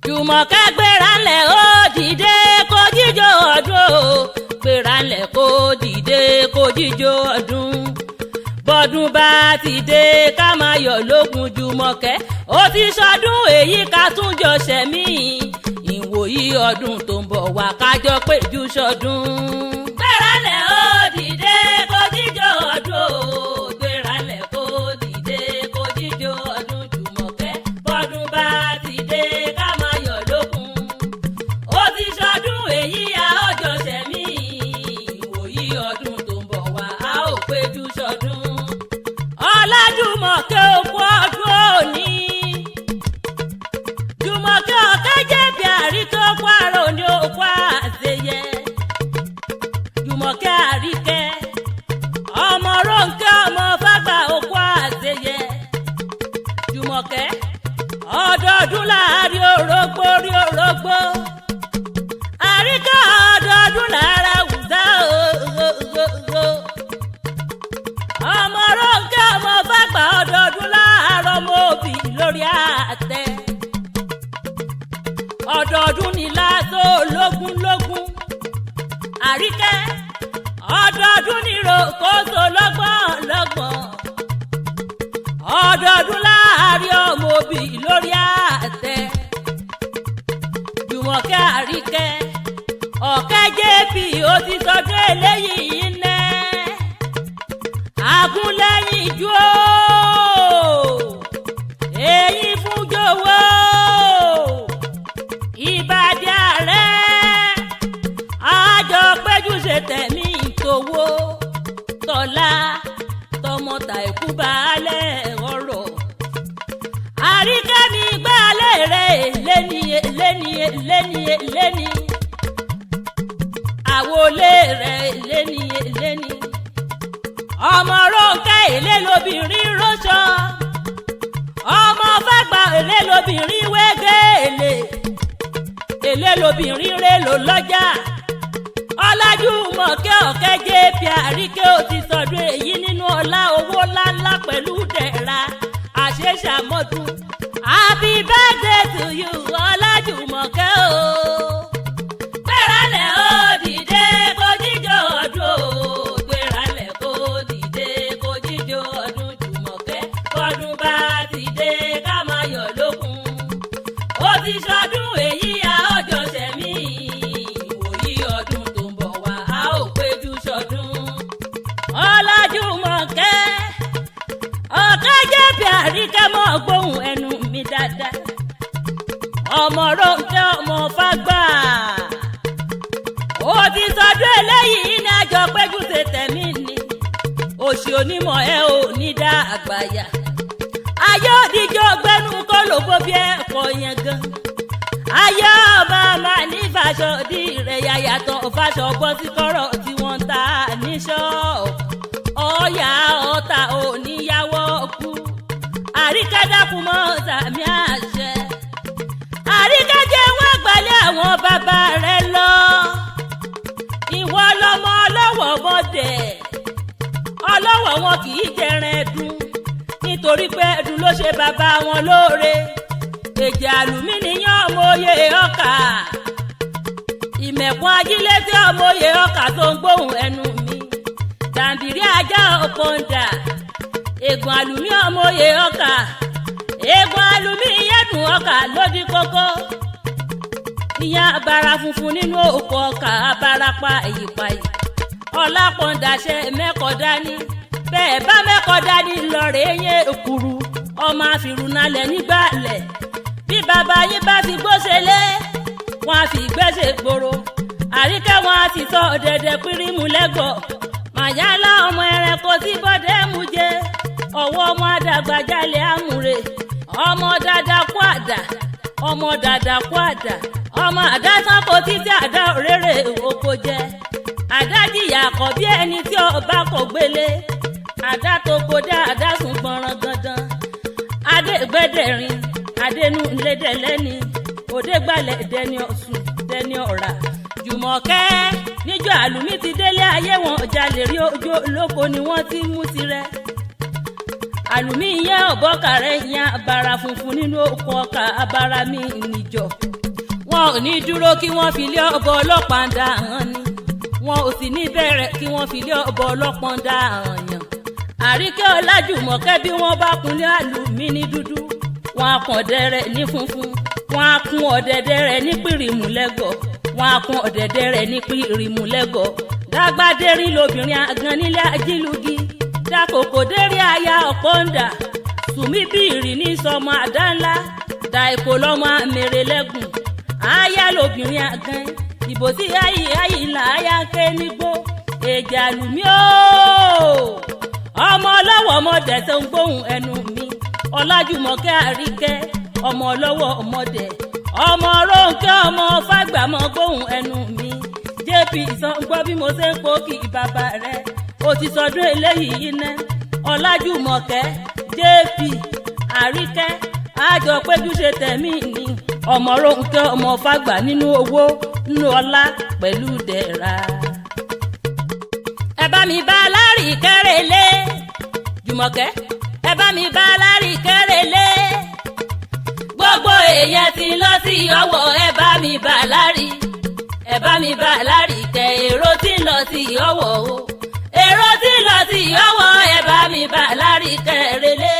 Jùmọ̀kẹ́, gbéra ńlẹ̀, ó dìde kó jíjó ọdún o. Gbéra ńlẹ̀, kó dìde kó jíjó ọdún. Bọ́dún bá ti dé, ká máa yọ̀ lókun. Jùmọ̀kẹ́, ó ti sọdún èyí, ká tún jọ ṣẹ̀mí ìwòyí ọdún tó ń bọ̀ wá, kájọ péjú sọdún. Gbéra ńlẹ̀, ó dìde kó jíjó ọdún o. Gbéra ńlẹ̀, kó dìde kó jíjó ọdún. Jùmọ̀kẹ́, bọ́dún bá ti dé, ká máa yọ̀ lókun. Ó ti sọdún èyí, a ó jọ ṣẹ̀mí ìwòyí ọdún tó ń bọ̀ wá, a ó péjú sọdún. Ọlájùmọ̀kẹ́, òkú ọdún òní. Jùmọ̀kẹ́ ọ̀kẹ́ jẹ̀bi àríkẹ́, òkú àrò ní òkú àṣeyẹ. Jùmọ̀kẹ́ àríkẹ́, ọmọ Rónkẹ́, ọmọ Fágbà, òkú àṣeyẹ. Jùmọ̀kẹ́, ọdọọdún láàrin orógbó rí orógbó. Àríkẹ́, ọdọọdún lára wùdá o. Ọmọ Rónkẹ́, ọmọ Fágbà, ọdọọdún láàárọ̀ mọ́ òbí lórí àtẹ. Ọdọọdún ní láàtó lógún lógún. Àríkẹ́, ọdọọdún ní ròkóso lọ́gbọ̀n lọ́gbọ̀n. Ọdọọdún láàárín ọmọ òbí lórí àtẹ. Jùmọ̀kẹ́ àríkẹ́ ọ̀kẹ́ jp, ó ti sọdún eléyìí nẹ́ agúnlẹ́yìn ijó, èyí fún jọ̀wọ́ ìbàdí ààrẹ àjọ péjú ṣe tẹ̀mí ìtòwó tọ́lá tọmọta ìkú baálẹ̀ ọ̀rọ̀. Àríkẹ́mi gbálẹ̀ rẹ̀ lẹ́ni lẹ́ni lẹ́ni lẹ́ni, àwọlé rẹ̀ lẹ́ni lẹ́ni. Ọmọ Rónkẹ́, èlé lobìnrin rọ́ṣọ. Ọmọ Fágbà, èlé lobìnrin wégé èlé, èlé lobìnrin rè lò lọ́jà. Ọlájúmọ̀kẹ́ ọ̀kẹ́ jp àríkẹ́, ò ti sọdún èyí nínú ọlá owó ńláńlá pẹ̀lú dẹ̀ra àṣeṣàmọ́dún. Happy birthday to you, Ọlájúmọ̀kẹ́ o. Gbéralẹ̀, ó dìde kó jíjó ọdún o. Gbéralẹ̀, kó dìde kó jíjó ọdún. Jùmọ̀kẹ́, bọ́dún bá ti dé, ká máa yọ̀ lókun. Ó ti sọdún èyí, a ó jọ ṣẹ̀mí ìwòyí ọdún tó ń bọ̀ wá, a ó péjú sọdún. Ọlájúmọ̀kẹ́ ọ̀kẹ́ jẹ́bi àríkẹ́, mọ́ gbóhùn ẹnu mi dáadáa. Ọmọ Rónkẹ́, ọmọ Fágbà, ó ti sọdún eléyìí ní àjọ péjú ṣe tẹ̀mí ni. Òṣì onímọ̀ ẹ ò ní dá àgbàyà. Ayé òdìjọ́ gbẹ́nu kọ́ ló bó bí ẹ̀kọ́ yẹn gan. Ayé ọba máa ní fàṣọ dí rẹ̀ yàyàtọ̀ fàṣọ bọ́ sí kọ́rọ̀ tí wọ́n ń ta ní ṣọ́ọ̀bù. Ọ̀yà ọ̀tà oníyàwó kú. Àríkẹ́dàkùn mọ́ sàmì àṣẹ. Àríkẹ́jẹ́ wọn gbalẹ̀ àwọn bàbá rẹ̀ lọ. Ìwọ lọmọ ọlọ́wọ́ bọ́dẹ̀. Ọlọ́wọ́ wọn kì í jẹran ẹdun, nítorí pé ẹdun ló ṣe bàbá wọn lóore. Èjì àlùmíníyàn, ọmọ oyè ọkà ìmẹ̀kùn ajílétí, ọmọ oyè ọkà tó ń gbóhùn ẹnu mi. Dàǹbìrí ajá ọ̀pọ̀ǹdà, ègùn àlùmí, ọmọ oyè ọkà, ègùn àlùmí yẹ́dùn ọkà lódì kókó. Ìyá abara funfun nínú òkú ọkà abarapa èyípayì. Ọlápọ̀ǹdàṣẹ mẹ́kọ̀ọ́ dání, bẹ́ẹ̀ bá mẹ́kọ̀ọ́ dání lọ́ọ̀rẹ́ yẹn èkuru ọmọ àfìrùnalẹ̀ nígbàlẹ̀. Bí bàbá yín bá fi gbóṣelé, wọn á fi gbẹ́sẹ̀ gbòòrò. Àríkẹ́, wọn á sì sọ dẹ̀dẹ̀ pírímù lẹ́gọ̀. Màyálà ọmọ ẹranko tí bọ́dẹ̀ mú jẹ ọwọ́, ọmọ àdàgbàjalè àmúre, ọmọ dada kú àdà, ọmọ dada kú àdà, ọmọ àdá sanko títí àdá òréré oko jẹ. Àdájìyà kọ bí ẹni tí ọba kò gbélé. Àdá tó kọjá, àdá sùn gbọ̀nràn gandan. Adégbèdérin adénú lédèlẹ́ni òdégbàlẹ̀ dẹni ọ̀sùn dẹni ọ̀rà. Jùmọ̀kẹ́, níjọ́ àlùmí ti délé ayé, wọn jalè rí. Ojú olóko ni wọ́n ti mú tirẹ̀. Àlùmí yẹn ọ̀bọ́kà rẹ̀ yan abara funfun nínú oko ọkà abara mi níjọ. Wọn ò ní dúró kí wọ́n fi lé ọbọ ọlọ́pàá ń dá hàn ni, wọn ò sì ní bẹ̀rẹ̀ kí wọ́n fi lé ọbọ ọlọ́pàá ń dá hàn yàn. Àríkẹ́ Ọlájùmọ̀kẹ́, bí wọ́n bá kunlé Àlùmí ní dúdú, wọn á kàn dẹ́rẹ́ ní funfun, wọn á kún ọ̀dẹ̀dẹ̀ rẹ̀ ní pìrìmù lẹ́gọ̀, wọn á kún ọ̀dẹ̀dẹ̀ rẹ̀ ní pìrìmù lẹ́gọ̀. Dágbádérí lobìnrin àgàn nílé ajílùgì, dákòkò dérí aya ọ̀pọ̀ǹdà, sùnmí bíìrì ní sọmọ àdá ńlá, dàìkò lọ́mọ àmèrè lẹ́gùn. Aya lobìnrin àgàn ìbò tí ayi ayi là aya ké nígbó. Èjì Àlùmí ooo, ọmọ ọlọ́wọ́ ọmọdé tó ń gbóhùn ẹnu mi, Ọlájùmọ̀kẹ́ Àríkẹ́, ọmọ ọlọ́wọ́ ọmọdé, ọmọ Rónkẹ́, ọmọ fàgbàmọ́ gbóhùn ẹnu mi. Jp ìsàn gbọ́ bí mo ṣe ń po kí bàbá rẹ̀ ó ti sọdún eléyìí ná. Ọlájùmọ̀kẹ́ Jp Àríkẹ́, àjọ péjú ṣe tẹ̀mí ni ọmọ Rónkẹ́, ọmọ fàgbà, nínú owó, nínú ọlá pẹ̀lú dẹ̀ra. Ẹ bá mi bá Lárí kẹrẹ̀lé, Jùmọ̀kẹ́, ẹ bá mi bá Lárí kẹrẹ̀lé. Gbogbo èèyàn ti lọ sí Ọ̀wọ̀, ẹ bá mi bá Lárí, ẹ bá mi bá Lárí kẹ. Èrò tí ń lọ sí Ọ̀wọ̀ o, èrò tí ń lọ sí Ọ̀wọ̀, ẹ bá mi bá Lárí kẹrẹ̀lé.